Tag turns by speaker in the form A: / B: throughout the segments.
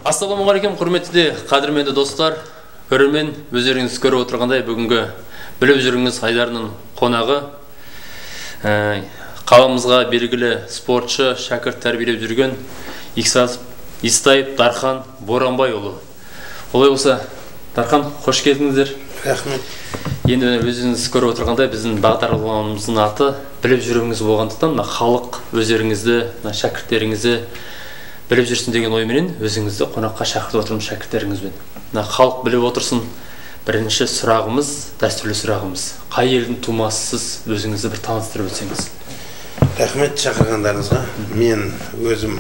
A: Ассалаумағалейкум, құрметті де қадірменді достар, көрермен, өздеріңіз көріп отырғандай, бүгінгі біліп жүріңіз айдарының қонағы қаламызға белгілі спортшы, шәкірт тәрбиелеп жүрген Естаев Дархан Боранбайұлы. Олай болса, Дархан, қош келдіңіздер.
B: Рахмет.
A: Енді өзіңіз көріп отырғандай, біздің бағдарламамыздың аты біліп жүріңіз болғандықтан, мына халық өздеріңізді, мына шәкірттеріңізді біліп жүрсін деген ойменен өзіңізді қонаққа шақырып отырмын шәкірттеріңізбен. Мына халық біліп отырсын. Бірінші сұрағымыз, дәстүрлі сұрағымыз. Қай елдің тумасысыз, өзіңізді бір таныстырып өтсеңіз.
B: Рахмет шақырғандарыңызға. Мен өзім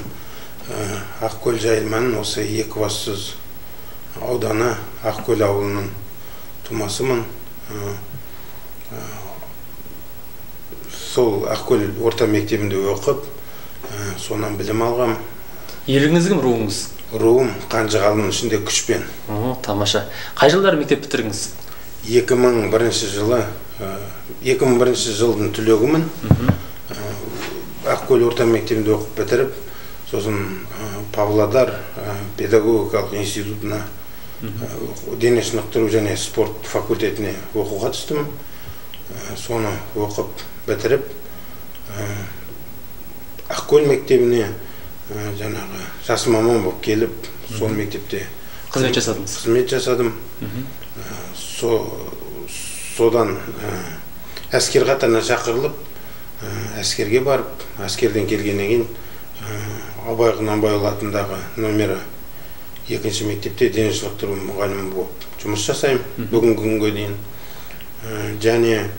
B: Ақкөл жайылманың осы Екібастұз ауданы Ақкөл ауылының тумасымын. Сол Ақкөл орта мектебінде оқып, сонан білім алғам.
A: Еліңіз кім, руыңыз?
B: Руым Қанжығалының ішінде Күшпен.
A: Тамаша. Қай жылдары мектеп бітірдіңіз?
B: 2001 жылы, 2001 жылдың түлегімін. Ақкөл орта мектебінде оқып бітіріп, сосын Павлодар педагогикалық институтына дене шынықтыру және спорт факультетіне оқуға түстім. Соны оқып бітіріп, Ақкөл мектебіне жаңағы жас маман болып келіп, сол мектепте
A: қызмет жасадыңыз?
B: Қызмет жасадым. Содан әскер қатарына шақырылып, әскерге барып, әскерден келгеннен кейін Абай Құнанбайұлы атындағы номері 2-ші мектепте дене шынықтыру мұғалімі болып жұмыс жасаймын бүгінгі күнге дейін. Және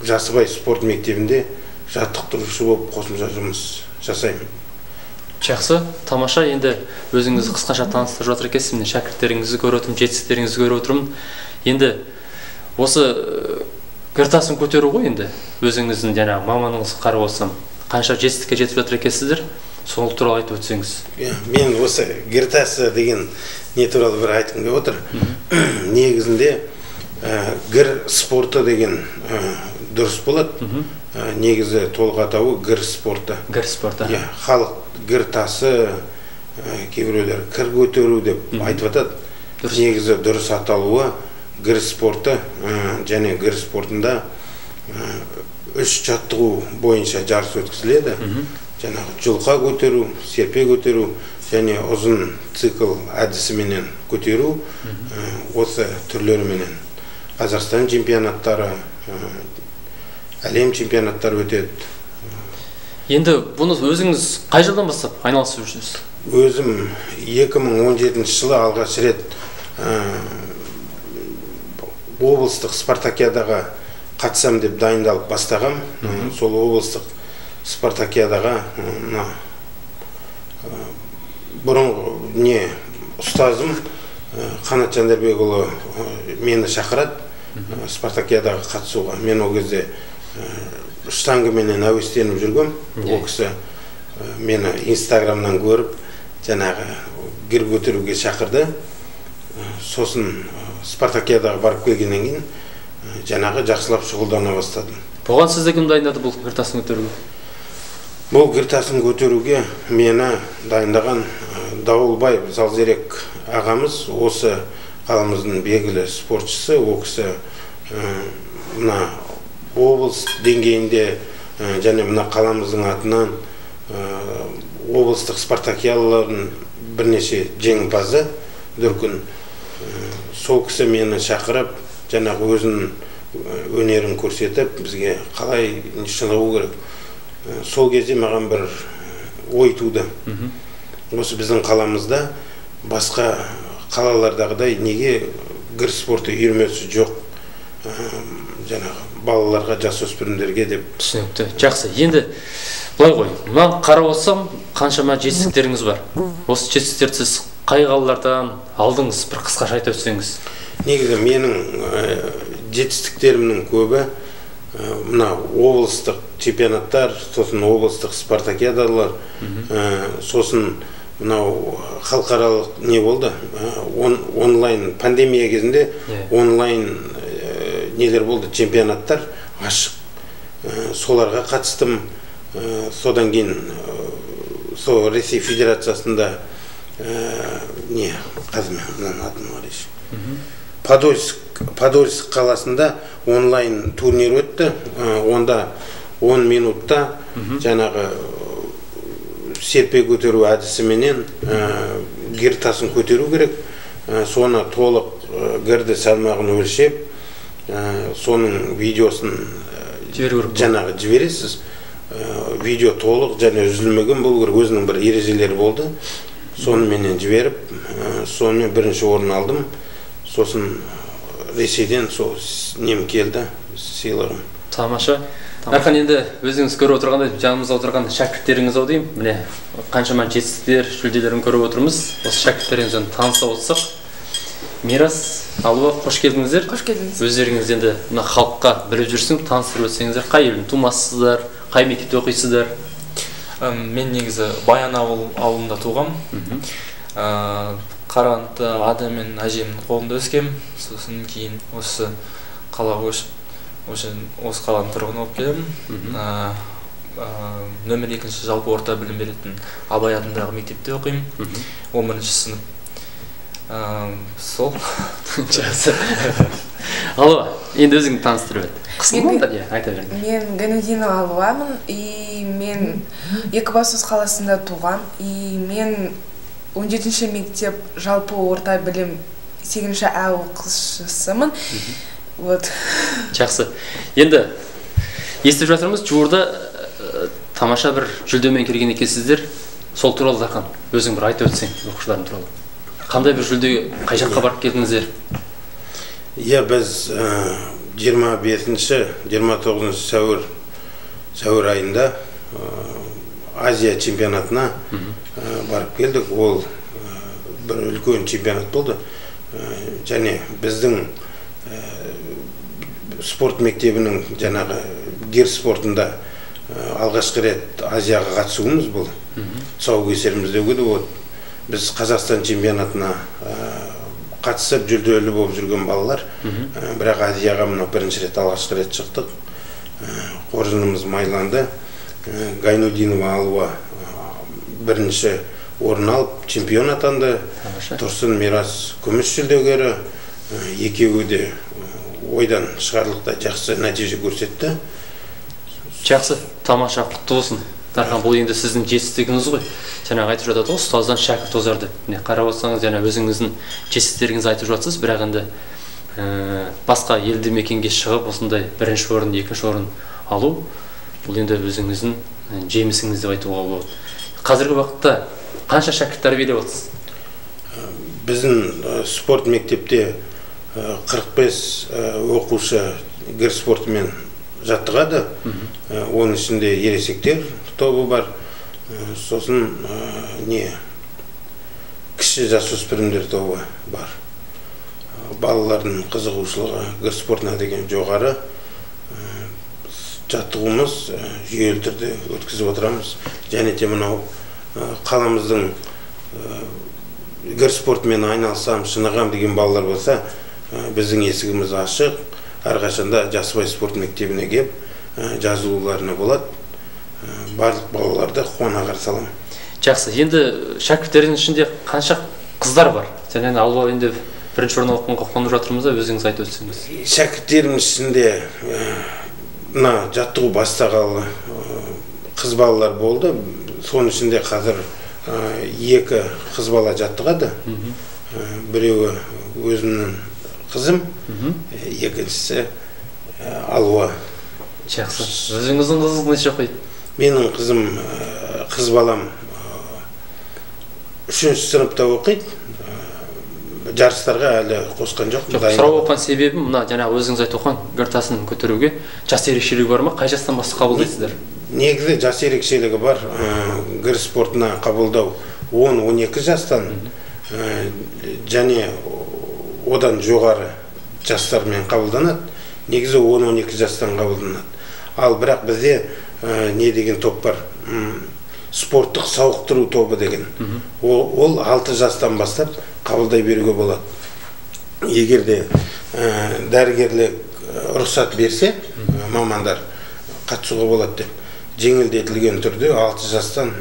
B: Жасыбай спорт мектебінде жаттықтырушы болып қосымша жұмыс жасаймын.
A: Жақсы, тамаша. Енді өзіңізді қысқаша таныстырып жатыр екенсіз. Міне шәкірттеріңізді көріп отырмын, жетістіктеріңізді көріп отырмын. Енді осы гір тасын көтеру ғой, енді өзіңіздің жаңағы маманыңызға қарап отырсам, қанша жетістікке жетіп жатыр екенсіздер, сол туралы айтып өтсеңіз.
B: Мен осы гір тасы деген не туралы бір айтқым келіп отыр. Негізінде гір спорты деген дұрыс болады. Негізі толық атауы гір спорты.
A: Гір спорты.
B: Иә, халық гір тасы, кейбіреулер кір көтеру деп айтып атады. Негізі дұрыс аталуы гір спорты, және гір спортында 3 жаттығу бойынша жарыс өткізіледі. Жаңағы жұлқа көтеру, серпе көтеру және ұзын цикл әдісіменен көтеру, осы түрлеріменен Қазақстан чемпионаттары, әлем чемпионаттары өтеді.
A: Енді бұны өзіңіз қай жылдан бастап айналысып жүрсіз?
B: Өзім 2017 жылы алғаш рет облыстық спартакиадаға қатысам деп дайындалып бастағам. Сол облыстық спартакиадаға бұрынғы не ұстазым Қанат Жандарбекұлы мені шақырады спартакиадаға қатысуға. Мен ол кезде штангіменен әуестеніп жүргем. Ол кісі мені инстаграмнан көріп, жаңағы гір көтеруге шақырды. Сосын спартакиадаға барып келгеннен кейін жаңағы жақсылап шұғылдана бастадым.
A: Бұған сізді кім дайындады бұл гір тасын көтеруге?
B: Бұл гір тасын көтеруге мені дайындаған Дауылбай Залзерек ағамыз, осы қаламыздың белгілі спортшысы. Ол кісі мына облыс деңгейінде және мына қаламыздың атынан облыстық спартакиадалардың бірнеше жеңімпазы дүркін. Сол кісі мені шақырып, жаңағы өзінің өнерін көрсетіп, бізге қалай шынығу керек. Сол кезде маған бір ой туды. Осы біздің қаламызда басқа қалалардағыдай неге гір спорты үйірмесі жоқ жаңағы балаларға, жасөспірімдерге деп.
A: Түсінікті. Жақсы. Енді былай ғой, мына қарап отырсам, қаншама жетістіктеріңіз бар. Осы жетістіктерді сіз қай қалалардан алдыңыз, бір қысқаша айтып өтсеңіз.
B: Негізі менің жетістіктерімнің көбі мына облыстық чемпионаттар, сосын облыстық спартакиадалар, сосын мынау халықаралық не болды, онлайн пандемия кезінде онлайн нелер болды, чемпионаттар ашық, соларға қатыстым. Содан кейін сол Ресей Федерациясында Не, қазір мен мынаның атын қарайыншы. Подольск қаласында онлайн турнир өтті. Онда 10 минутта жаңағы серпе көтеру әдісіменен гір тасын көтеру керек. Соны толық гірді салмағын өлшеп, соның видеосын жаңағы жібересіз. Видео толық және үзілмеген болу керек, өзінің бір ережелері болды. Соныменен жіберіп, сонымен бірінші орын алдым. Сосын Ресейден сол нем келді, сыйлығым.
A: Тамаша. Дархан, енді өзіңіз көріп отырғандай, жанымызда отырған шәкірттеріңіз ау деймін. Міне, қаншама жетістіктер, жүлделерін көріп отырмыз. Осы шәкірттеріңізбен таныса отырсақ. Мирас, Алуа, қош келдіңіздер.
C: Қош келдіңіз.
A: Өздеріңіз енді мына халыққа біліп жүрсін, таныстырып өтсеңіздер, қай елдің тумасысыздар, қай мектепте оқисыздар?
D: Мен негізі Баянауыл ауылында туғам. Қарағандыда ата мен әжемнің қолында өскем. Сосын кейін осы қалаға көшіп, осы қаланың тұрғыны болып келемін. Нөмір 2 жалпы орта білім беретін Абай атындағы мектепте оқимын. 11 сынып. Сол.
A: Жақсы. Алуа, енді өзіңді таныстырып өт. Қысылмаңдар, иә, айта беріңдер.
C: Мен Гайнудинова Алуамын, и мен Екібастұз қаласында туғам, и мен 17-ші мектеп жалпы орта білім 8-ші А оқушысымын. Вот.
A: Жақсы. Енді естіп жатырмыз, жуырда тамаша бір жүлдемен келген екенсіздер. Сол туралы, Дархан, өзің бір айтып өтсең оқушыларың туралы. Қандай бір жүлде, қай жаққа барып келдіңіздер?
B: Иә, біз 25-ші, 29-шы сәуір айында Азия чемпионатына барып келдік. Ол бір үлкен чемпионат болды. Және біздің спорт мектебінің жаңағы гир спортында алғашқы рет Азияға қатысуымыз бұл. Тұсаукесеріміз деуге де болады. Біз Қазақстан чемпионатына қатысып жүлделі болып жүрген балалар, бірақ Азияға мына бірінші рет, алғашқы рет шықтық. Қоржынымыз майланды. Гайнудинова Алуа бірінші орын алып чемпион атанды. Тұрсын Мирас күміс жүлдегері. Екеуі де ойдан шығарлықтай жақсы нәтиже көрсетті.
A: Жақсы, тамаша, құтты болсын. Дархан, бұл енді сіздің жетістігіңіз ғой. Жаңағы айтып жатады ғой, ұстаздан шәкірт озар деп. Міне, қарап отырсаңыз, жаңа өзіңіздің жетістіктеріңізді айтып жатсыз, бірақ енді басқа елді мекенге шығып осындай бірінші орын, екінші орын алу, бұл енді өзіңіздің жемісіңіз деп айтуға болады. Қазіргі уақытта қанша шәкірт тәрбиелеп отырсыз?
B: Біздің спорт мектепте 45 оқушы гір спортымен жаттығады. Оның ішінде ересектер тобы бар, сосын кіші жасөспірімдер тобы бар. Балалардың қызығушылығы гір спортына деген жоғары. Жаттығуымыз жүйелі түрде өткізіп отырамыз. Және де мынау қаламыздың гір спортымен айналысам, шынығам деген балалар болса, біздің есігіміз ашық. Әрқашанда Жасыбай спорт мектебіне кеп жазылуларына болады. Барлық балаларды қуана қарсы аламын.
A: Жақсы. Енді шәкірттердің ішінде қанша қыздар бар? Және Алуа енді бірінші орын алғанға қуанып жатырмыз да, өзіңіз айтып өтсеңіз.
B: Шәкірттеріміз ішінде мына жаттығу бастағалы қыз балалар болды. Соның ішінде қазір 2 қыз бала жаттығады. Біреуі өзімнің қызым, екіншісі Алуа.
A: Жақсы. Өзіңіздің қызыңыз неше оқиды?
B: Менің қызым, қыз балам 3-ші сыныпта оқиды. Жарыстарға әлі қосқан жоқ.
A: Жоқ, сұрап оқыған себебім мына жаңағы өзіңіз айтып оқыған гір тасын көтеруге жас ерекшелігі бар ма? Қай жастан бастап қабылдайсыздар?
B: Негізі жас ерекшелігі бар. Гір спортына қабылдау 10-12 жастан және одан жоғары жастармен қабылданады. Негізі 10-12 жастан қабылданады. Ал бірақ бізде не деген топ бар? Спорттық сауықтыру тобы деген. Ол 6 жастан бастап қабылдай беруге болады. Егер де дәрігерлік рұқсат берсе, мамандар қатысуға болады деп жеңілдетілген түрде 6 жастан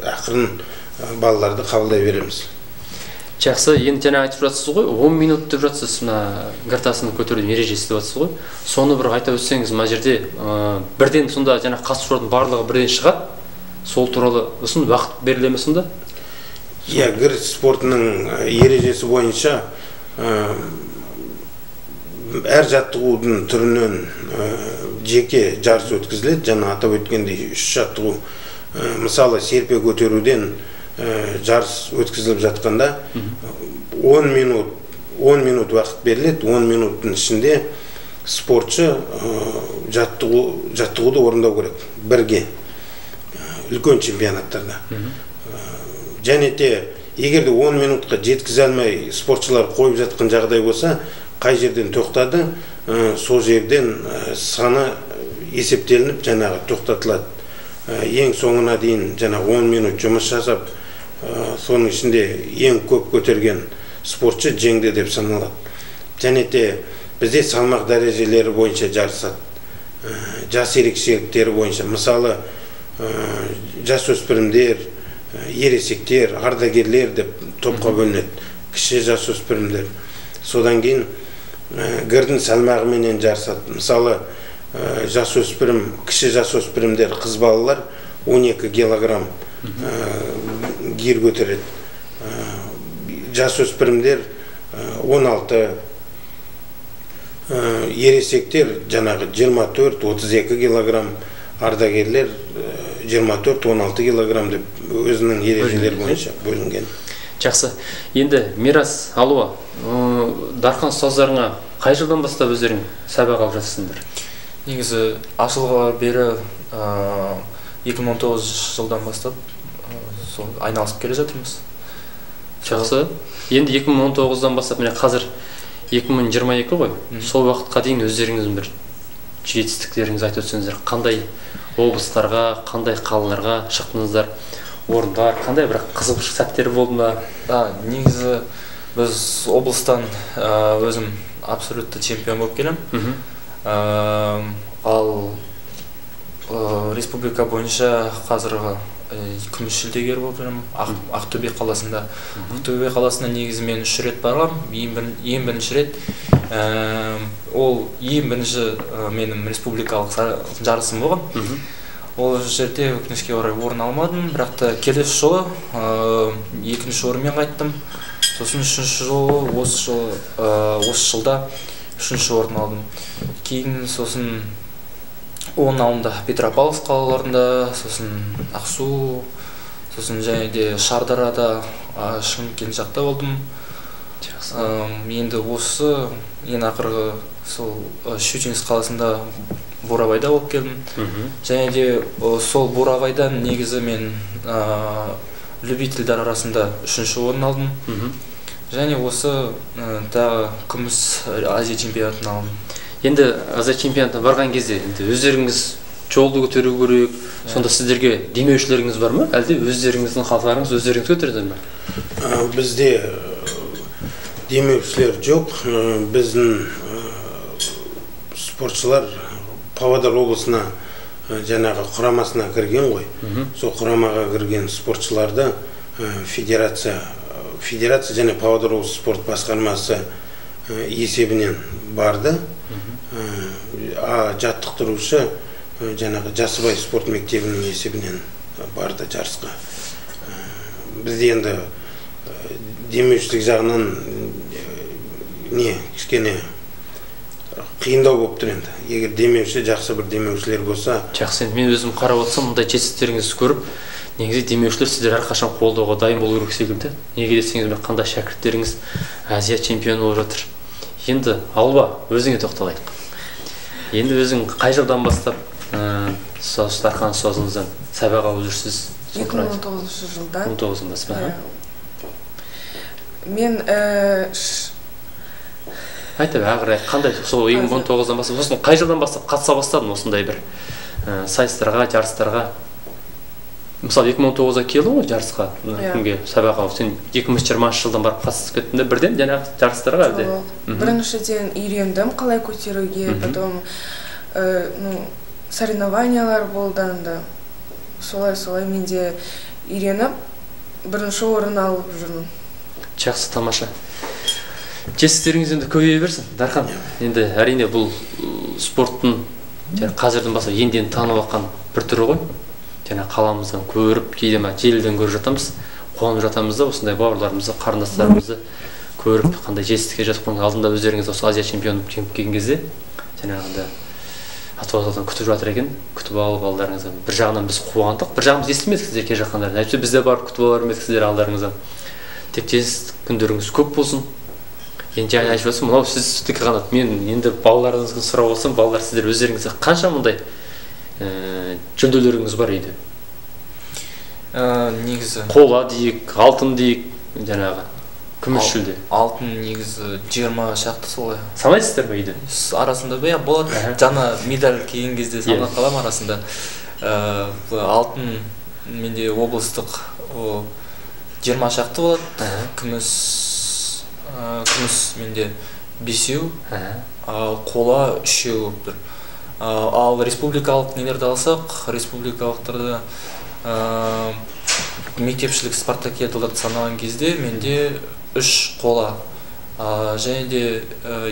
B: ақырын балаларды қабылдай береміз.
A: Жақсы, енді жаңа айтып жатсыз ғой, 10 минут деп жатсыз, мына гір тасын көтерудің ережесі деп жатсыз ғой. Соны бір айтып өтсеңіз, мына жерде бірден сонда жаңа қатысушылардың барлығы бірден шығады. Сол туралы сосын уақыт беріле ме сонда?
B: Иә, гір спортының ережесі бойынша әр жаттығудың түрінен жеке жарыс өткізіледі. Жаңа атап өткендей 3 жаттығу, мысалы серпе көтеруден жарыс өткізіліп жатқанда 10 минут уақыт беріледі. 10 минуттың ішінде спортшы жаттығуды орындау керек бірге, үлкен чемпионаттарда. Және де егер де 10 минутқа жеткізе алмай спортшылар қойып жатқан жағдай болса, қай жерден тоқтады, сол жерден саны есептелініп жаңағы тоқтатылады. Ең соңына дейін жаңағы 10 минут жұмыс жасап, соның ішінде ең көп көтерген спортшы жеңді деп саналады. Және де бізде салмақ дәрежелері бойынша жарысады, жас ерекшеліктері бойынша. Мысалы, жасөспірімдер, ересектер, ардагерлер деп топқа бөлінеді, кіші жасөспірімдер. Содан кейін гірдің салмағыменен жарысады. Мысалы, жасөспірім, кіші жасөспірімдер, қыз балалар 12 килограмм гир көтереді. Жасөспірімдер 16, ересектер жаңағы 24-32 килограмм, ардагерлер 24-16 килограмм деп өзінің ережелері бойынша бөлінген.
A: Жақсы. Енді Мирас, Алуа, Дархан ұстаздарыңа қай жылдан бастап өздерің сабақ алып жатсыңдар?
D: Негізі ашылғалы бері 2019 жылдан бастап сол айналысып келе жатырмыз.
A: Жақсы. Енді 2019-дан бастап, міне қазір 2022 ғой. Сол уақытқа дейін өздеріңіздің бір жетістіктеріңізді айтып өтсеңіздер, қандай облыстарға, қандай қалаларға шықтыңыздар, орындар, қандай бір қызық сәттер болды ма?
D: Негізі біз облыстан өзім абсолютті чемпион болып келем. Ал республика бойынша қазіргі күміс жүлдегер болып жүрмін Ақтөбе қаласында. Ақтөбе қаласына негізі мен 3 рет барғам. Ең бірінші рет ол ең бірінші менің республикалық жарысым болған. Ол жерде өкінішке орай орын алмадым, бірақ та келесі жолы екінші орынмен қайттым. Сосын үшінші жолы осы жылда үшінші орын алдым. Кейін сосын оның алдында Петропавловск қалаларында, сосын Ақсу, сосын және де Шардарада, Шымкент жақта болдым. Енді осы ең ақырғы сол Щучинск қаласында Бурабайда болып келдім. Және де сол Бурабайдан негізі мен любительдер арасында үшінші орын алдым. Және осы тағы күміс Азия чемпионатын алдым.
A: Енді Азия чемпионатына барған кезде енді өздеріңіз жолды көтеру керек, сонда сіздерге демеушілеріңіз бар ма? Әлде өздеріңіздің қалталарыңыз өздеріңіз көтердіңіздер ме?
B: Бізде демеушілер жоқ. Біздің спортшылар Павлодар облысына жаңағы құрамасына кірген ғой. Сол құрамаға кірген спортшыларды федерация және Павлодар облысы спорт басқармасы есебінен барды. Жаттықтырушы жаңағы Жасыбай спорт мектебінің есебінен барды жарысқа. Бізде енді демеушілік жағынан не кішкене қиындау болып тұр енді. Егер демеуші, жақсы бір демеушілер болса.
A: Жақсы, енді мен өзім қарап отырсам, мұндай жетістіктеріңізді көріп, негізі демеушілер сіздер әрқашан қолдауға дайын болу керек секілді. Неге десеңіз, мына қандай шәкірттеріңіз Азия чемпионы болып жатыр. Енді Алуа, өзіңе тоқталайық. Енді өзің қай жылдан бастап Дархан ұстазыңыздан сабақ алып жүрсіз?
C: 2019 жылдан.
A: 19-дан бастап.
C: Мен
A: айтып ағырай, қандай сол 2019-дан бастап, сосын қай жылдан бастап қатыса бастадың осындай бір сайыстарға, жарыстарға? Мысалы, 2019-да келдің ғой жарысқа, кімге сабақ алып, сен 2020 жылдан барып қатысып кеттің де бірден жаңағы жарыстарға әлде?
C: Біріншіден үйрендім қалай көтеруге, потом соревнованиялар болды анда. Солай-солай мен де үйреніп, Бірінші орын алып жүрмін.
A: Жақсы, тамаша. Жетістіктеріңіз енді көбейе берсін, Дархан. Енді әрине бұл спорттың қазірдің басы енді танып жатқан бір түрі ғой. Және қаламыздан көріп, кейде желіден көріп жатамыз, қуанып жатамыз да, осындай бауырларымызды, қарындастарымызды көріп, қандай жетістікке жетіп қойған. Алдында өздеріңіз осы Азия чемпионы жеңіп келген кезде жаңағындай ата-анадан күтіп жатыр екен, күтіп алып алдарыңыздан. Бір жағынан біз қуандық, бір жағынан біз естімедік сіздер келе жатқандарын. Әйтпесе біз де барып күтіп алар едік сіздер алдарыңыздан. Тек жетістік күндеріңіз көп болсын. Енді жаңа айтып жатсам, мынау сіздікі қанат. Мен енді балаларыңызға сұрап алсам, балалар сіздер өздеріңізде қанша мұндай жүлделеріңіз бар үйде?
D: Негізі
A: қола дейік, алтын дейік, жаңағы күміс жүлде.
D: Алтын негізі 20 шақты солай.
A: Санайсыздар ма үйде?
D: Арасында иә болады. Жаңа медаль киген кезде санап қаламын арасында. Алтын менде облыстық 20 шақты болады. Күміс менде 5-еу, ал қола 3-еу болып тұр. Ал республикалық нелерді алсақ, республикалықтарды мектепшілік спартакиадаларды санаған кезде менде 3 қола, және де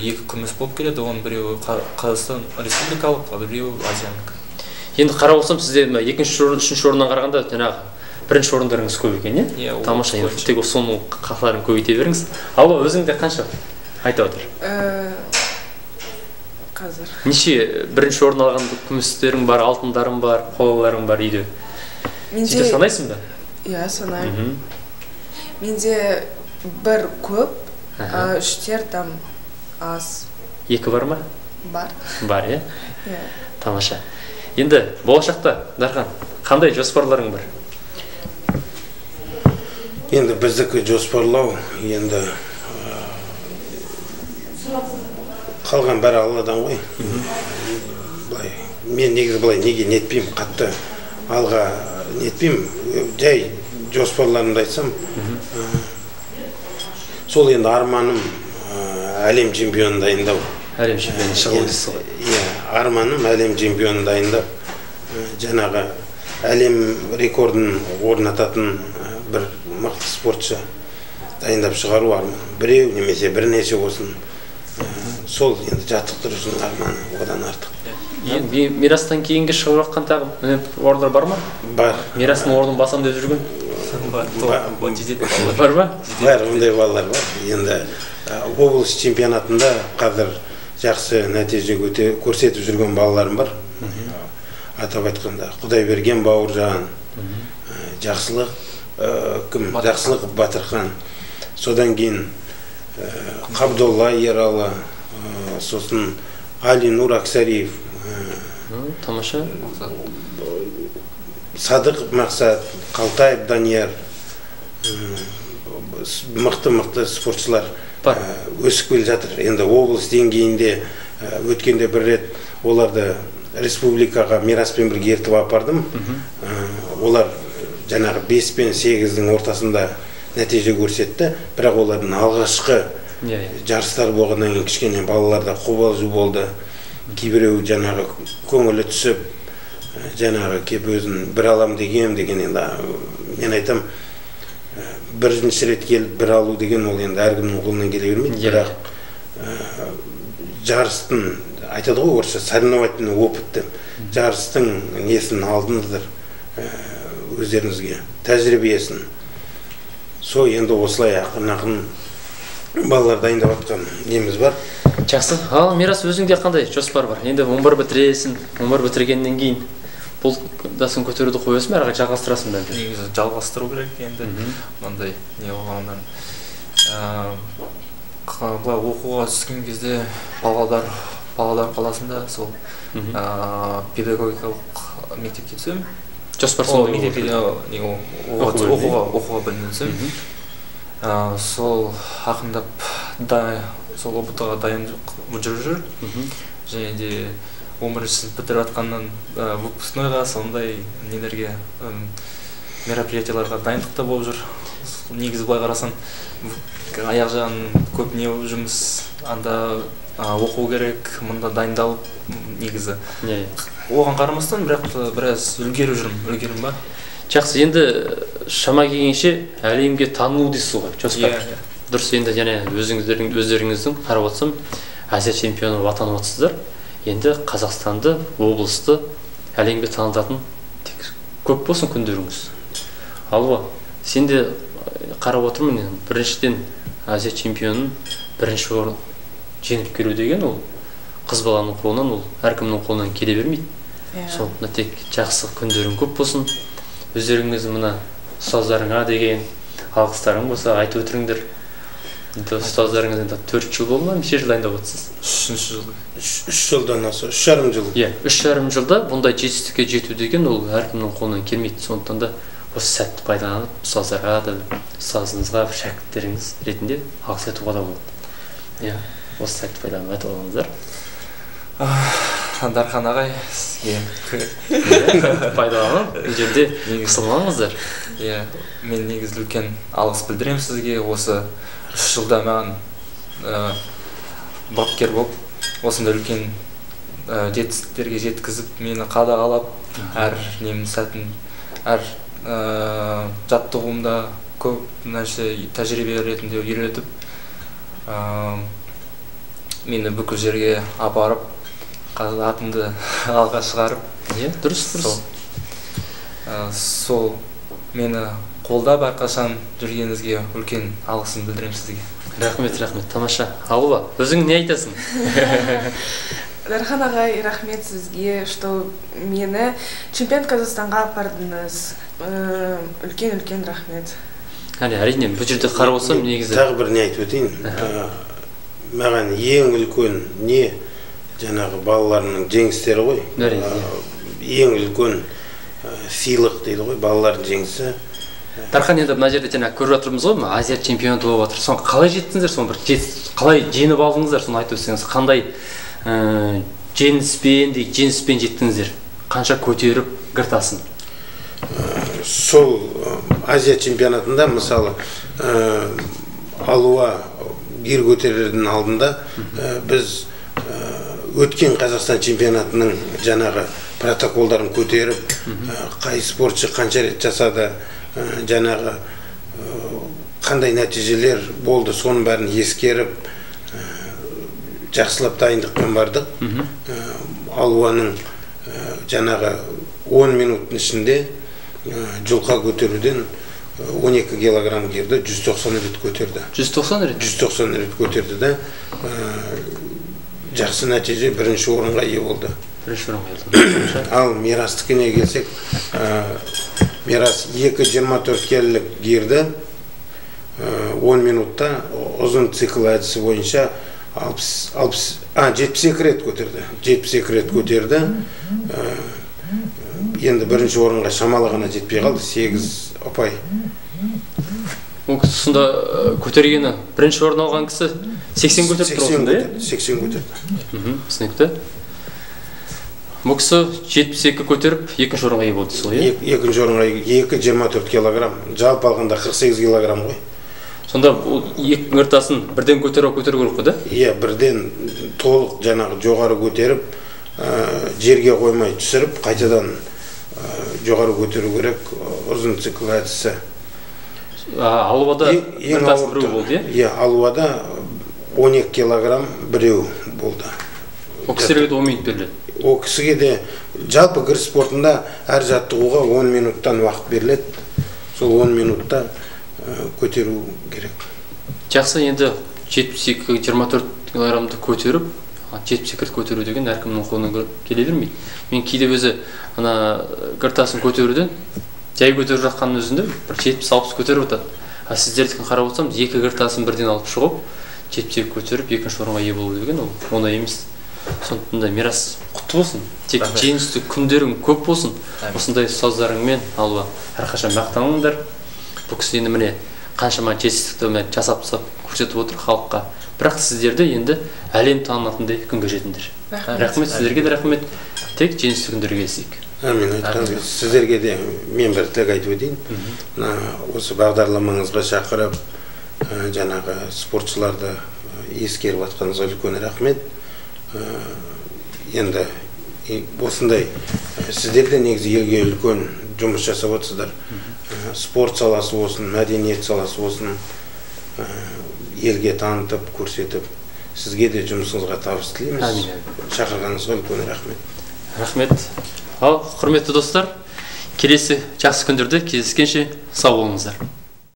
D: 2 күміс болып келеді. Оның біреуі Қазақстан республикалық, ал біреуі Азиянікі.
A: Енді қарап отырсам, сізде екінші орын, үшінші орыннан қарағанда жаңағы бірінші орындарыңыз көп екен, иә? Тамаша, енді тек соның қатарын көбейте беріңіз. Алла, өзіңде қанша айтып отыр?
C: Қазір.
A: Неше бірінші орын алған күмістерің бар, алтындарың бар, қолаларың бар үйде? Сөйтіп санайсың ба?
C: Иә, санаймын. Менде бір көп, үштер там аз.
A: 2 бар ма?
C: Бар.
A: Бар, иә?
C: Иә.
A: Тамаша. Енді болашақта, Дархан, қандай жоспарларың бар?
B: Енді біздікі жоспарлау, енді қалған бәрі Алладан ғой. Былай, мен негізі былай неге нетпеймін, қатты алға нетпеймін, жай жоспарларымды айтсам, сол енді арманым әлем чемпионын дайындау.
A: Әлем чемпионы шығу дейсіз ғой.
B: Иә, арманым әлем чемпионын дайындап, жаңағы әлем рекордын орнататын бір мықты спортшы дайындап шығару арманым. Біреу немесе бірнеше болсын. Сол енді жаттықтырушының арманы, одан артық.
A: Енді Мирастан кейінгі шығып жатқан тағы орындар бар ма?
B: Бар.
A: Мирастың орнын басам деп жүрген?
D: Бар.
A: Бар ма?
B: Бар, ондай балалар бар. Енді облыс чемпионатында қазір жақсы нәтиже көрсетіп жүрген балаларым бар. Атап айтқанда, Құдайберген Бауыржан, Жақсылық кім? Жақсылық Батырхан. Содан кейін Қабдолла Ералы, сосын Алинур Аксариев,
A: тамаша.
B: Садық Мақсат, Қалтаев Данияр, мықты-мықты спортшылар өсіп келе жатыр. Енді облыс деңгейінде өткенде бір рет оларды республикаға Мираспен бірге ертіп апардым. Олар жаңағы 5 пен 8-дің ортасында нәтиже көрсетті, бірақ олардың алғашқы жарыстар болғаннан кейін кішкене балаларда қобалжу болды. Кейбіреуі жаңағы көңілі түсіп, жаңағы кеп өзін бір алам деген енді мен айтам, бірінші рет келіп бір алу деген ол енді әркімнің қолынан келе бермейді. Бірақ жарыстың, айтады ғой орысша, соревновательный опыт деп, жарыстың несін алдыңыздар өздеріңізге, тәжірибесін. Со енді осылай ақырын-ақырын балалар дайындап жатқан неміз бар.
A: Жақсы. Ал Мирас, өзіңде қандай жоспар бар? Енді 11 бітіресің, 11 бітіргеннен кейін бұл дасын көтеруді қоясың ба, әрі қарай жалғастырасың ба?
D: Негізі жалғастыру керек енді. Мынандай не болғаннан. Былай оқуға түскен кезде Павлодар қаласында сол педагогикалық мектепке түсемін.
A: Жоспар солай
D: мектепке оқуға білімге түсемін. Сол ақырындап сол ҰБТ-ға дайындық жүріп жүр. Және де 11-ші сынып бітіріп жатқаннан выпускнойға сондай нелерге, мероприятияларға дайындық та болып жүр. Негізі былай қарасаң, аяқ жағын көп не болып жүрміз, анда оқу керек, мында дайындалып негізі. Оған қарамастан, бірақ біраз үлгеріп жүрмін, үлгерім бар.
A: Жақсы, енді шама келгенше әлемге танылу дейсіз ғой, жоспар. Дұрыс, енді және өздеріңіздің қарап отырсам, Азия чемпионы атанып отырсыздар. Енді Қазақстанды, облысты әлемге танытатын тек көп болсын күндеріңіз. Алуа, сен де қарап отырмын, біріншіден Азия чемпионын бірінші орын жеңіп келу деген ол қыз баланың қолынан, ол әркімнің қолынан келе бермейді. Сондықтан тек жақсы күндерің көп болсын. Өздеріңіз мына ұстаздарыңа деген алғыстарың болса айтып өтіріңдер. Енді ұстаздарыңыз енді 4 жыл болды ма, неше жыл дайындап отырсыз?
D: 3 жыл.
B: 3 жылдан аса, 3,5 жыл.
A: Иә, 3,5 жылда бұндай жетістікке жету деген ол әркімнің қолынан келмейді. Сондықтан да осы сәтті пайдаланып ұстаздарға да, ұстазыңызға, шәкірттеріңіз ретінде алғыс айтуға да болады. Иә, осы сәтті пайдаланып айтып алыңыздар.
D: Дархан ағай, сізге
A: пайдаланып, бұл жерде қысылмаңыздар.
D: Иә, мен негізі үлкен алғыс білдіремін сізге. Осы 3 жылда маған бапкер болып, осындай үлкен жетістіктерге жеткізіп, мені қадағалап, әр немнің сәтін, әр жаттығуымда көп нәрсе тәжірибе ретінде үйретіп, мені бүкіл жерге апарып, атымды алға шығарып.
A: Иә, дұрыс, дұрыс.
D: Сол мені қолдап әрқашан жүргеніңізге үлкен алғысымды білдіремін сізге.
A: Рахмет, рахмет, тамаша. Алуа, өзің не айтасың?
C: Дархан ағай, рахмет сізге, что мені чемпион Қазақстанға апардыңыз. Үлкен-үлкен рахмет.
A: Әрине, бұл жерде қарап отырсам негізі.
B: Тағы бір не айтып өтейін. Маған ең үлкен не жаңағы балаларының жеңістері ғой. Ең үлкен сыйлық дейді ғой, балалардың жеңісі.
A: Дархан, енді мына жерде жаңа көріп жатырмыз ғой, Азия чемпионы болып жатыр. Соны қалай жеттіңіздер, соны бір қалай жеңіп алдыңыздар, соны айтып өтсеңіз, қандай жеңіспен жеттіңіздер? Қанша көтеріп гыртасын?
B: Сол Азия чемпионатында, мысалы, Алуа гир көтерердің алдында біз өткен Қазақстан чемпионатының жаңағы протоколдарын көтеріп, қай спортшы қанша рет жасады, жаңағы қандай нәтижелер болды, соның бәрін ескеріп, жақсылап дайындықпен бардық. Алуаның жаңағы 10 минуттың ішінде жұлқа көтеруден 12 килограмм гирді 190 рет көтерді.
A: 190 рет?
B: 190 рет көтерді да, жақсы нәтиже, бірінші орынға ие болды.
A: Бірінші орынға ие болды.
B: Ал Мирастікіне келсек, Мирас 2,24 келілік гирді 10 минутта ұзын цикл әдісі бойынша 72 рет көтерді. 72 рет көтерді. Енді бірінші орынға шамалы ғана жетпей қалды, 8 ұпай.
A: Ол кісі сонда көтергені, бірінші орын алған кісі 80 көтеріп тұр осында, иә?
B: 80 көтерді.
A: Түсінікті. Бұл кісі 72 көтеріп, екінші орынға ие болды, сол, иә?
B: Екінші орынға 2,24 килограмм, жалпы алғанда 48 килограмм ғой.
A: Сонда ол екі гыртасын бірден көтеру керек қой, да?
B: Иә, бірден толық жаңағы жоғары көтеріп, жерге қоймай түсіріп, қайтадан жоғары көтеру керек, ұзын цикл әдісі.
A: Алуада гыртасы біреу болды, иә?
B: Иә, Алуада 12 килограмм біреу болды.
A: Ол кісілерге де 10 минут беріледі?
B: Ол кісіге де жалпы гір спортында әр жаттығуға 10 минуттан уақыт беріледі. Сол 10 минутта көтеру керек.
A: Жақсы, енді 72-24 килограммды көтеріп, 72 рет көтеру деген әркімнің қолынан келе бермейді. Мен кейде өзі ана гыртасын көтеруден жай көтеріп жатқанның өзінде бір 70-60 көтеріп жатады. А сіздердікін қарап отырсам, екі гыртасын бірден алып шығып, 72 көтеріп, екінші орынға ие болу деген ол оңай емес. Сондықтан да Мирас құтты болсын. Тек жеңісті күндерің көп болсын. Осындай ұстаздарыңмен Алуа әрқашан мақтаныңдар. Бұл кісі енді міне қаншама жетістікті жасап көрсетіп отыр халыққа. Бірақ сіздерді енді әлем танытатындай күнге жетіңдер. Рахмет сіздерге де, рахмет. Тек жеңісті күндерге кездесейік.
B: Әмин. Сіздерге де мен бір тілек айтып өтейін. Осы бағдарламаңызға шақырып, жаңағы спортшыларды ескеріп жатқаныңызға үлкен рахмет. Енді осындай сіздер де негізі елге үлкен жұмыс жасап отырсыздар. Спорт саласы болсын, мәдениет саласы болсын, елге танытып, көрсетіп, сізге де жұмысыңызға табыс тілейміз.
A: Әмин.
B: Шақырғаныңызға үлкен рахмет.
A: Рахмет. Ал, құрметті достар, келесі жақсы күндерде кездескенше сау болыңыздар.